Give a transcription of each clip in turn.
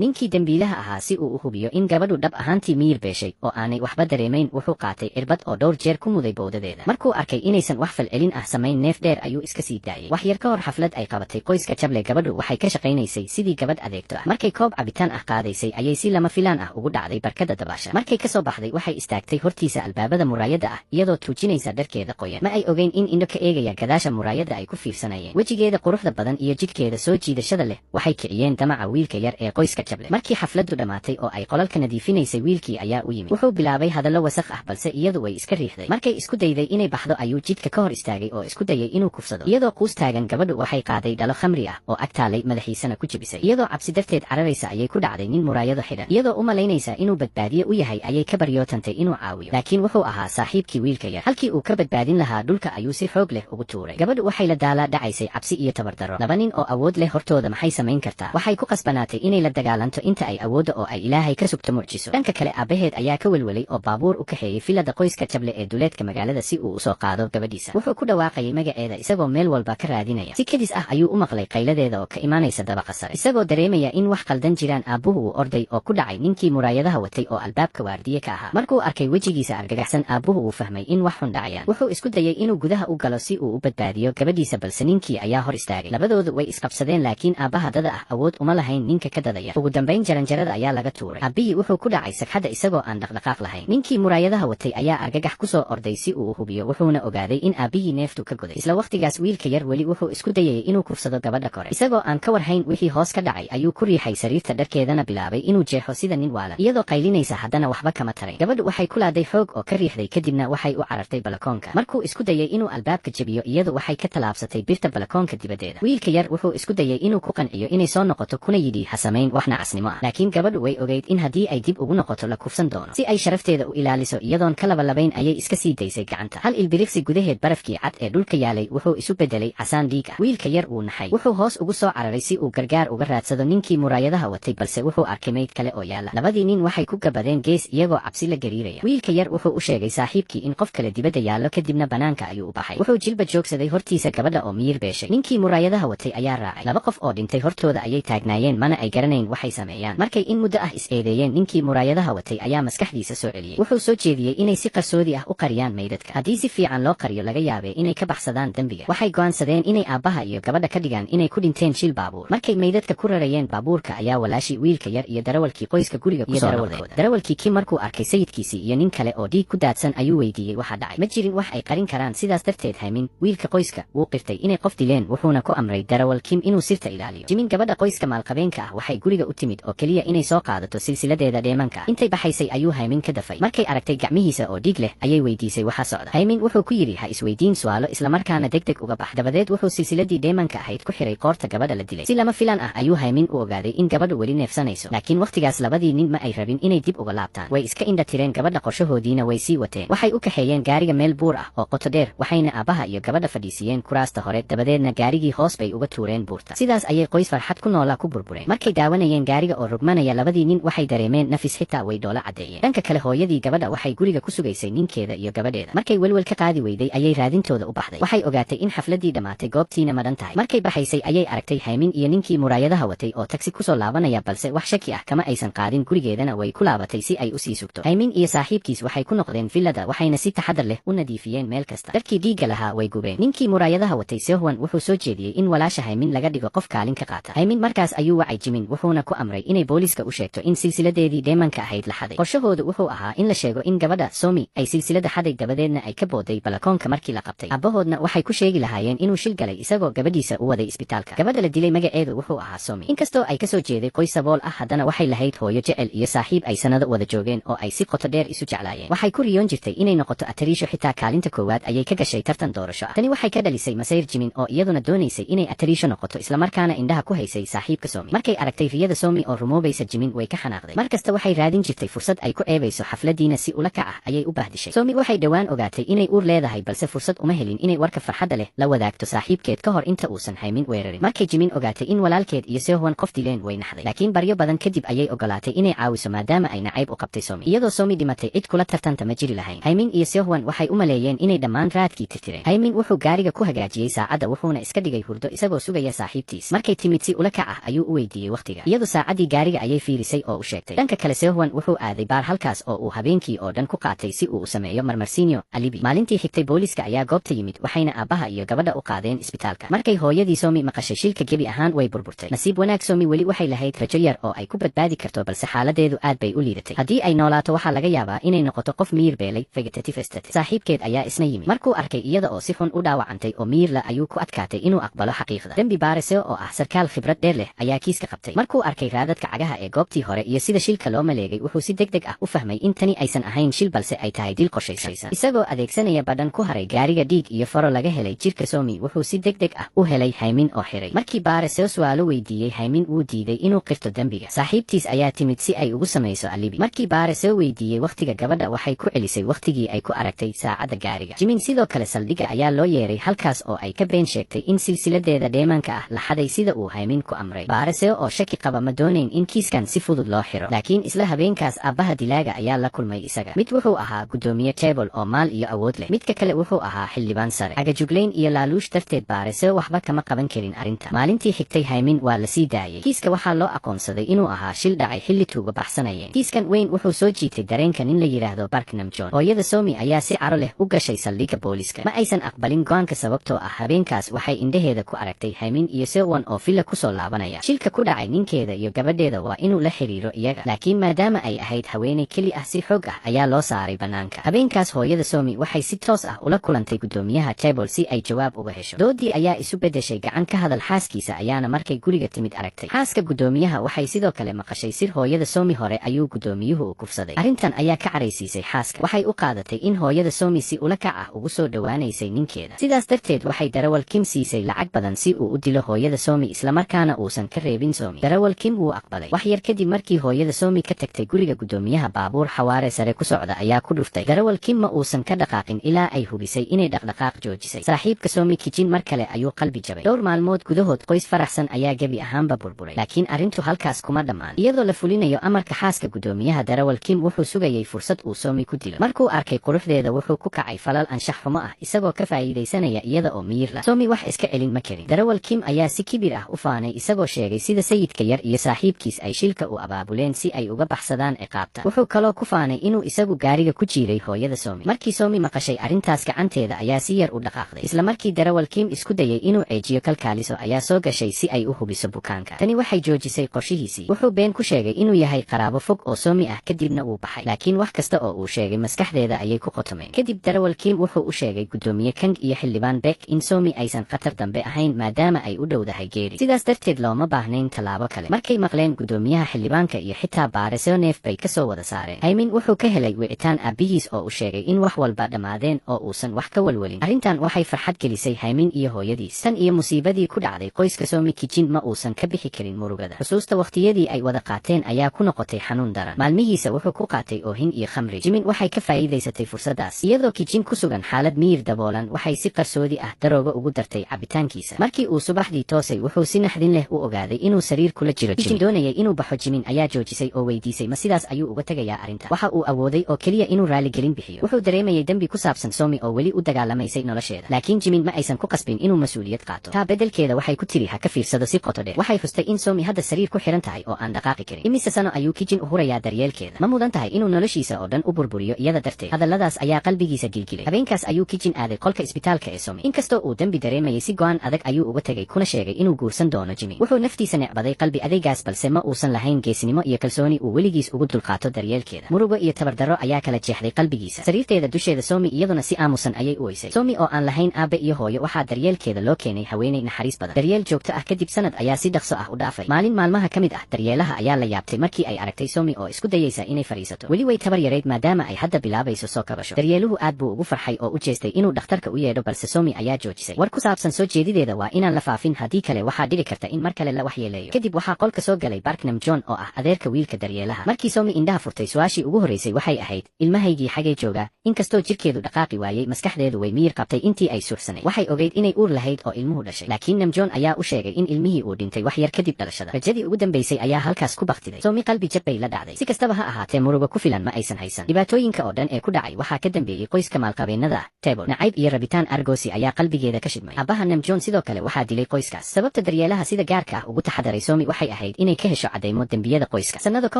Ninkii dembiilaha ahaa, si uu u hubiyo in gabadhu dhab ahaantii miyir beeshay oo aanay waxba dareemayn, wuxuu qaatay cirbad oo dhowr jeer ku muday bowdadeeda. Markuu arkay inaysan wax falcelin ah samayn, neef dheer ayuu iska sii daayay. Wax yar ka hor xaflad ay qabatay qoyska Jable, gabadhu waxay ka shaqaynaysay sidii gabadh adeegto ah. Markay koob cabitaan ah qaadaysay ayay si lama filaan ah ugu dhacday barkada dabaasha. Markay kasoo baxday, waxay istaagtay hortiisa albaabada muraayadda ah, iyadoo tuujinaysa dharkeeda qoyan. Ma ay ogeyn in indho ka eegaya gadaasha muraayadda ay ku fiirsanayeen. Wejigeeda quruxda badan iyo jidhkeeda soo jiidashada leh waxay kiciyeen damaca wiilka yar ee qoyska Jable. Markii xafladdu dhammaatay oo ay qolalka nadiifinaysay, wiilkii ayaa u yimid. Wuxuu bilaabay hadallo wasakh ah, balse iyadu way iska riixday. Markay isku dayday inay baxdo ayuu jidka ka hor istaagay oo isku dayay inuu kufsado. Iyadoo quus taagan, gabadhu waxay qaaday dhalo khamri ah oo ag taalay, madaxiisana ku jebisay. Iyadoo cabsi darteed cararaysa ayay ku dhacday nin muraayado xidhan. Iyadoo u malaynaysa inuu badbaadiye u yahay ayay ka baryootantay inuu caawiyo, laakiin wuxuu ahaa saaxiibkii wiilka yar. Halkii uu ka badbaadin lahaa, dhulka ayuu si xoog leh ugu tuuray. Gabadhu waxay la daalaa dhacaysay cabsi iyo tabardaro. Laba nin oo awood leh hortooda maxay samayn kartaa? Waxay ku qasbanaatay inay la dagaalanto inta ay awoodda oo ay Ilaahay ka sugto mucjiso. Dhanka kale, aabaheed ayaa ka welwelay oo baabuur u kaxeeyey filada qoyska Jable ee duleedka magaalada si uu usoo qaado gabadhiisa. Wuxuu ku dhawaaqayay magaceeda isagoo meel walba ka raadinaya. Si kedis ah ayuu u maqlay qayladeeda oo ka imaanaysa dabaqa sare. Isagoo dareemaya in wax qaldan jiraan, aabbuhu uu orday oo ku dhacay ninkii muraayadaha watay oo albaabka waardiye ka ahaa. Markuu arkay wejigiisa argagaxsan, aabbuhu uu fahmay in wax xun dhacayaan. Wuxuu isku dayay inuu gudaha u galo si uu u badbaadiyo gabadhiisa, balse ninkii ayaa hor istaagay. Labadoodu way isqabsadeen, laakiin aabbaha dada ah awood uma lahayn ninka ka dadaya. Ugu dambayn jaranjarada ayaa laga tuuray. Aabbihii wuxuu ku dhacay sagxadda isagoo aan dhaqdhaqaaq lahayn. Ninkii muraayadaha watay ayaa argagax kusoo orday si uu u hubiyo, wuxuuna ogaaday in aabbihii neeftu ka goday. Isla waqtigaas, wiilka yar weli wuxuu isku dayayay inuu kufsado gabadha kore. Isagoo aan ka warhayn wixii hoos ka dhacay ayuu ku riixay sariirta, dharkeedana bilaabay inuu jeexo sida nin waalan. Iyadoo qaylinaysa haddana waxba kama tarayn. Gabadhu waxay ku laaday xoog oo ka riixday, kadibna waxay u carartay balakoonka. Markuu isku dayay inuu albaabka jebiyo, iyadu waxay ka tallaabsatay birta balakoonka dibadeeda. Wiilka yar wuxuu isku dayay inuu ku qanciyo inay soo noqoto, kuna yidhi, "Ha samayn wax nacasnimo ah." Laakiin gabadhu way ogeyd in haddii ay dib ugu noqoto la kufsan doono. Si ay sharafteeda u ilaaliso, iyadoon ka labalabayn ayay iska sii daysay gacanta. Hal ilbiriqsi gudaheed, barafkii cad ee dhulka yaalay wuxuu isu bedelay casaan dhiig ah. Wiilka yar wuu naxay. Wuxuu hoos ugu soo cararay si uu gargaar uga raadsado ninkii muraayadaha watay, balse wuxuu arkay mayd kale oo yaala. Labadii nin waxay ku gabadeen gees iyagoo cabsi la gariiraya. Wiilka yar wuxuu u sheegay saaxiibkii in qof kale dibadda yaallo, kadibna banaanka ayuu u baxay. Wuxuu jilba joogsaday hortiisa gabadha oo miyir beeshay. Ninkii muraayadaha watay ayaa raacay. Laba qof oo dhintay hortooda ayay taagnaayeen, mana ay garanayn waxay sameeyaan. Markay in muddo ah is-eedeeyeen, ninkii muraayadaha watay ayaa maskaxdiisa soo celiyey. Wuxuu soo jeediyey inay si qarsoodi ah u qariyaan meydadka. Haddii si fiican loo qariyo, laga yaabee inay ka baxsadaan dembiga. Waxay go'aansadeen inay aabbaha iyo gabadha ka dhigaan inay ku dhinteen shil baabuur. Markay meydadka ku rarayeen baabuurka ayaa walaashii wiilka yar iyo darawalkii qoyska guriga kusoo noqdeen. Darawalkii Kim markuu arkay sayidkiisii iyo nin kale oo dhiig ku daadsan ayuu weydiiyey waxa dhacay. Ma jirin wax ay qarin karaan, sidaas darteed Haymin, wiilka qoyska, wuu qirtay inay qof dileen, wuxuuna ku amray darawal Kim inuu sirta ilaaliyo. Jimin, gabadha qoyska maalqabeenka ah, waxay guriga u timid oo keliya inay soo qaadato silsiladeeda dheemanka. Intay baxaysay ayuu Haymin ka dafay. Markay aragtay gacmihiisa oo dhiig leh ayay weydiisay waxa socda. Haymin wuxuu ku yidhi, "Ha isweydiin su'aalo, islamarkaana degdeg uga bax." Dabadeed wuxuu silsiladii dheemanka ahayd ku xiray qoorta gabadha la dilay. Si lama filaan ah ayuu Haymin u ogaaday in gabadhu weli neefsanayso, laakiin wakhtigaas labadii nin ma ay rabin inay dib uga laabtaan. Way iska indha tireen gabadha, qorshahoodiina way sii wateen. Waxay u kaxeeyeen gaariga meel buur ah oo qoto dheer, waxayna aabbaha iyo gabadha fadhiisiiyeen kuraasta hore. Dabadeedna gaarigii hoos bay uga tuureen buurta. Sidaas ayay qoys farxad ku noolaa ku burbureen. Markay daawanayeen gaariga oo rogmanaya, labadii nin waxay dareemeen nafis, xitaa way dhoola caddeeyeen. Dhanka kale, hooyadii gabadha waxay guriga ku sugaysay ninkeeda iyo gabadheeda. Markay welwel ka qaadi weyday ayay raadintooda u baxday. Waxay ogaatay in xafladii dhammaatay, goobtiina madhan tahay. Markay baxaysay ayay aragtay Haymin iyo ninkii muraayadaha watay oo tagsi kusoo laabanaya, balse wax shaki ah kama aysan qaadin. Gurigeedana way ku laabatay si ay usii sugto. Haymin iyo saaxiibkiis waxay ku noqdeen villada, waxayna si taxadar leh u nadiifiyeen meel kasta. Dharkii dhiigga lahaa way gubeen. Ninkii muraayadaha watay, Sehwan, wuxuu soo jeediyey in walaasha Haymin laga dhigo qof kaalin ka qaata. Haymin markaas ayuu wacay Jimin, wuxuuna ku amray inay booliiska u sheegto in silsiladeedii dheemanka ahayd la xaday. Qorshahoodu wuxuu ahaa in la sheego in gabadha Somi ay silsilada xaday, dabadeedna ay ka booday balakoonka markii la qabtay. Abbahoodna waxay ku sheegi lahaayeen inuu shil galay isagoo gabadhiisa u waday isbitaalka. Gabadha la dilay magaceedu wuxuu ahaa Somi. Inkastoo ay kasoo jeeday qoys sabool ah, haddana waxay lahayd hooyo jecel iyo saaxiib ay sanado wada joogeen oo ay si qoto dheer isu jeclaayeen. Waxay ku riyoon jirtay inay noqoto atariisho, xitaa kaalinta koowaad ayay ka gashay tartan doorasho ah. Tani waxay ka dhalisay masayr Jimin oo iyaduna doonaysay inay atariisho noqoto, islamarkaana indhaha ku haysay saaxiibka Somi. Markay aragtay riyada Somi oo rumoobaysa, Jimin way ka xanaaqday. Mar kasta waxay raadin jirtay fursad ay ku ceebayso, xafladiina si ula kac ah ayay u bahdishay. Somi waxay dhowaan ogaatay inay uur leedahay, balse fursad uma helin inay warka farxadda leh la wadaagto saaxiibkeed ka hor inta uusan Haymin weerarin. Markay Jimin ogaatay in walaalkeed iyo Sehwan qof dileen, way naxday, laakiin baryo badan kadib ayay ogolaatay inay caawiso, maadaama ay nacayb u qabtay Somi. Iyadoo Somi dhimatay, cid kula tartanta ma jiri lahayn. Haymin iyo Sehwan waxay u maleeyeen inay dhammaan raadkii tirtireen. Haymin wuxuu gaariga ku hagaajiyey saacadda, wuxuuna iska dhigay hurdo isagoo sugaya saaxiibtiis. Markay timid, si ula kac ah ayuu u weydiiyey wakhtiga. Iyadu Saacaddii gaariga ayay fiirisay oo u sheegtay. Dhanka kale, Sehwan wuxuu aaday baar, halkaas oo uu habeenkii oo dhan ku qaatay si uu u sameeyo marmarsiinyo alibi. Maalintii xigtay booliska ayaa goobta yimid, waxayna aabbaha iyo gabadha u qaadeen isbitaalka. Markay hooyadii Somi maqashay shilka, gebi ahaan way burburtay. Nasiib wanaag, Somi weli waxay lahayd rajo yar oo ay ku badbaadi karto, balse xaaladeedu aad bay u liidatay. Haddii ay noolaato, waxaa laga yaabaa inay noqoto qof miyir beelay, vegetative state. Saaxiibkeed ayaa isna yimid. Markuu arkay iyada oo si xun u dhaawacantay oo miyir la, ayuu ku adkaatay inuu aqbalo xaqiiqda. Dembi baariseo oo ah sarkaal khibrad dheer leh ayaa kiiska qabtay. Markuu arkay raadadka cagaha ee goobtii hore iyo sida shilka loo maleegay, wuxuu si deg deg ah u fahmay in tani aysan ahayn shil, balse ay tahay dil qorshaysan. Isagoo adeegsanaya badhan ku haray gaariga, dhiig iyo faro laga helay jirka Somi, wuxuu si deg deg ah u helay Haymin oo xiray. Markii baariseo su'aalo weydiiyey Haymin, wuu diiday inuu qirto dembiga. Saaxiibtiis ayaa timid si ay ugu samayso alibi. Markii baariseo weydiiyey wakhtiga gabadha, waxay ku celisay wakhtigii ay ku aragtay saacadda gaariga. Jimin sidoo kale saldhigga ayaa loo yeeray, halkaas oo ay ka been sheegtay in silsiladeeda dheemanka ah la xaday, sida uu Haymin ku amray. Baariseo oo shaki qaba ma doonayn in kiiskan si fudud loo xiro, laakiin isla habeenkaas aabbaha dilaaga ayaa la kulmay isaga. Mid wuxuu ahaa guddoomiye chaebol oo maal iyo awood leh, midka kale wuxuu ahaa xildhibaan sare. Cagajuglayn iyo laaluush darteed, Baariseo waxba kama qaban karin arrinta. Maalintii xigtay Haymin waa la sii daayey. Kiiska waxaa loo aqoonsaday inuu ahaa shil dhacay xilli tuuga baxsanayeen. Kiiskan weyn wuxuu soo jiitay dareenka nin la yidhaahdo Barknam John. Hooyada Somi ayaa si caro leh u gashay saldhigga booliska. Ma aysan aqbalin go'aanka, sababtoo ah habeenkaas waxay indhaheeda ku aragtay Haymin iyo Sewon oo villa kusoo laabanaya. Shilka ku dhacay ninkeeda iyo gabadheeda waa inuu la xiriiro iyaga, laakiin maadaama ay ahayd haweeney keli ah, si xoog ah ayaa loo saaray bannaanka. Habeenkaas hooyada Somi waxay si toos ah ula kulantay guddoomiyaha chaebol si ay jawaab uga hesho. Doodii ayaa isu beddeshay gacan ka hadal, xaaskiisa ayaana markay guriga timid aragtay. Xaaska guddoomiyaha waxay sidoo kale maqashay sir: hooyada Somi hore ayuu guddoomiyuhu u kufsaday. Arrintan ayaa ka caraysiisay xaaska. Waxay u qaadatay in hooyada Somi si ula kac ah ugu soo dhowaanaysay ninkeeda. Sidaas darteed waxay darawal Kim siisay lacag badan si uu u dilo hooyada Somi, islamarkaana uusan ka reebin Somi. Darawal Kim wuu aqbalay. Wax yar kadib markii hooyada Somi ka tagtay guriga guddoomiyaha, baabuur xawaare sare ku socda ayaa ku dhuftay. Darawal Kim ma uusan ka dhaqaaqin ilaa ay hubisay inay dhaqdhaqaaq joojisay. Saaxiibka Somi Kijin mar kale ayuu qalbi jabay. Dhowr maalmood gudahood qoys faraxsan ayaa gebi ahaanba burburay, laakiin arrintu halkaas kuma dhammaan. Iyadoo la fulinayo amarka xaaska guddoomiyaha, darawal Kim wuxuu sugayay fursad uu Somi ku dilo. Markuu arkay quruxdeeda, wuxuu ku kacay falal anshax xumo ah, isagoo ka faa'iidaysanaya iyada oo miyir la. Somi wax iska celin ma karin. Darawal Kim ayaa si kibir ah u faanay, isagoo sheegay sida sayidka yar iyo saaxiibkiis ay shilka u abaabuleen si ay uga baxsadaan ciqaabta. Wuxuu kaloo ku faanay inuu isagu gaariga ku jiiray hooyada Somi. Markii Somi maqashay arrintaas, gacanteeda ayaa si yar u dhaqaaqday. Isla markii darawal Kim isku dayay inuu ceejiyo, kalkaaliso ayaa soo gashay si ay u hubiso bukaanka. Tani waxay joojisay qorshihiisii. Wuxuu been ku sheegay inuu yahay qaraabo fog oo Somi ah, kadibna wuu baxay, laakiin wax kasta oo uu sheegay maskaxdeeda ayay ku qotomeen. Kadib darawal Kim wuxuu u sheegay guddoomiye Kang iyo xildhibaan Bek in Somi aysan khatar dambe ahayn, maadaama ay u dhowdahay geeri, sidaas darteed looma baahnayn tallaabo kale. Markay maqleen guddoomiyaha, xildhibaanka iyo xitaa baariseo, neef bay kasoo wada saareen. Haymin wuxuu ka helay wicitaan aabbihiis oo u sheegay in wax walba dhammaadeen oo uusan wax ka walwalin. Arrintan waxay farxad gelisay Haymin iyo hooyadiis. Tan iyo musiibadii ku dhacday qoyska Somi, Kijin ma uusan ka bixi karin murugada. Xusuusta wakhtiyadii ay wada qaateen ayaa ku noqotay xanuun daran. Maalmihiisa wuxuu ku qaatay oohin iyo khamri. Jimin waxay ka faa'iidaysatay fursadaas. Iyadoo Kijin ku sugan xaalad miyir daboolan, waxay si qarsoodi ah darooga ugu dartay cabitaankiisa. Markii uu subaxdii toosay, wuxuu si naxdin leh u ogaaday inuu sariir kula jiro. Kijin doonayay inuu baxo, Jimin ayaa joojisay oo weydiisay ma sidaas ayuu uga tegayaa arrinta. Waxa uu awooday oo keliya inuu raaligelin bixiyo. Wuxuu dareemayay dembi ku saabsan Somi oo weli u dagaalamaysay nolosheeda, laakiin Jimin ma aysan ku qasbin inuu mas-uuliyad qaato. Taa beddelkeeda waxay ku tiri ha ka fiirsado si qoto dheer. Waxay xustay in Somi hadda sariir ku xiran tahay oo aan dhaqaaqi karin. Imise sano ayuu Kijin u hurayaa daryeelkeeda? Ma mudan tahay inuu noloshiisa oo dhan u burburiyo iyada darteed? Hadalladaas ayaa qalbigiisa gilgilay. Habeenkaas ayuu Kijin aaday qolka isbitaalka ee Somi. Inkastoo uu dembi dareemayay, si go'aan adag ayuu uga tegay, kuna sheegay inuu guursan doono Jimi. Wuxuu naftiisa necbaday qalbi adeygaas, balse ma uusan lahayn geesinimo iyo kalsooni uu weligiis ugu dulqaato daryeelkeeda. Murugo iyo tabardarro ayaa kala jeexday qalbigiisa. Sariirteeda dusheeda, Somi iyaduna si aamusan ayay u oysay. Somi oo aan lahayn aabe iyo hooyo, waxaa daryeelkeeda loo keenay haweeney naxariis badan. Daryeel joogto ah kadib, sanad ayaa si dhaqso ah u dhaafay. Maalin maalmaha ka mid ah, daryeelaha ayaa la yaabtay markii ay aragtay Somi oo isku dayaysa inay fadhiisato. Weli way tabar yarayd, maadaama ay hadda bilaabayso soo kabasho. Daryeeluhu aad buu ugu farxay oo u jeestay inuu dhakhtarka u yeedho, balse Somi ayaa joojisay. War ku saabsan soo jeedideeda waa inaan la faafin, haddii kale waxaa dhici karta in mar kale la waxyeeleeyo. Kadib waxaa qolka soo galay Barknam John oo ah adeerka wiilka daryeelaha. Markii Somi indhaha furtay, su-aashii ugu horreysay waxay ahayd: "Ilmahaygii xagee joogaa?" Inkastoo jirkeedu dhaqaaqi waayey, maskaxdeedu way miyir qabtay intii ay suuxsanayd. Waxay ogeyd inay uur lahayd oo ilmuhu dhashay, laakiin Namjoon ayaa u sheegay in ilmihii uu dhintay wax yar kadib dhalashada. Rajadii ugu dambaysay ayaa halkaas ku baktiday. Somi qalbi jab bay la dhacday. Si kastaba ha ahaatee, murugo ku filan ma aysan haysan. Dhibaatooyinka oo dhan ee ku dhacay waxaa ka dambeeyey qoyska maalqabeennada ah chaebol. Nacayb iyo rabitaan argosi ayaa qalbigeeda ka shidmay. Aabbaha Namjoon sidoo kale waxaa dilay qoyskaas. Sababta daryeelaha sida gaarka ah ugu taxadaray Somi waxay ahayd inay ka hesho caddaymo dembiyada qoyska. Sannado ka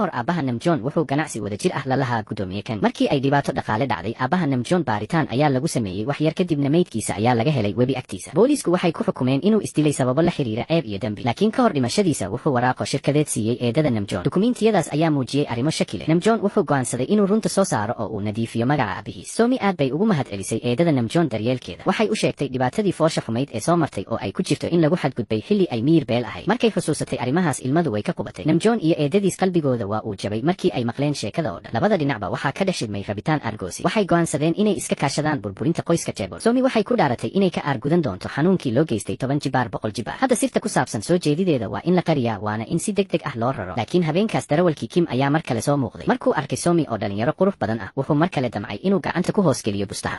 hor, aabbaha Namjon wuxuu ganacsi wadajir ah la lahaa guddoomiye Kan. Markii ay dhibaato dhaqaale dhacday, aabbaha Namjon baaritaan ayaa lagu sameeyey. Wax yar kadibna meydkiisa ayaa laga helay webi agtiisa. Booliisku waxay ku xukumeen inuu isdilay sababo la xiriira ceeb iyo dembi, laakiin ka hor dhimashadiisa wuxuu waraaqo shirkadeed siiyey eedada Namjon. Dukumiintiyadaas ayaa muujiyey arrimo shaki leh. Namjon wuxuu go'aansaday inuu runta soo saaro oo uu nadiifiyo magaca aabihiis. Somi aad bay ugu mahad celisay eedada Namjon daryeelkeeda. Waxay u sheegtay dhibaatadii foosha xumayd ee soo martay, oo ay ku jirto in lagu xadgudbay xilli ay miyir beel ahayd. Markay xusuusatay arrimahaas, ilmadu way ka qubatay. Namjon iyo eedadiis qalbigooda waa uu jabay markii ay maqleen sheekada oo dhan. Labada dhinacba waxaa ka dhex shidmay rabitaan aargoosi. Waxay go'aansadeen inay iska kaashadaan burburinta qoyska chaebol. Somi waxay ku dhaaratay inay ka aargudan doonto xanuunkii loo geystay 10 jibaar, 100 jibaar. Hadda sirta ku saabsan soo jeedideeda waa in la qariyaa, waana in si deg deg ah loo raro. Laakiin habeenkaas darawalkii Kim ayaa mar kale soo muuqday. Markuu arkay Somi oo dhalinyaro qurux badan ah, wuxuu mar kale damcay inuu gacanta ku hoos geliyo bustaha.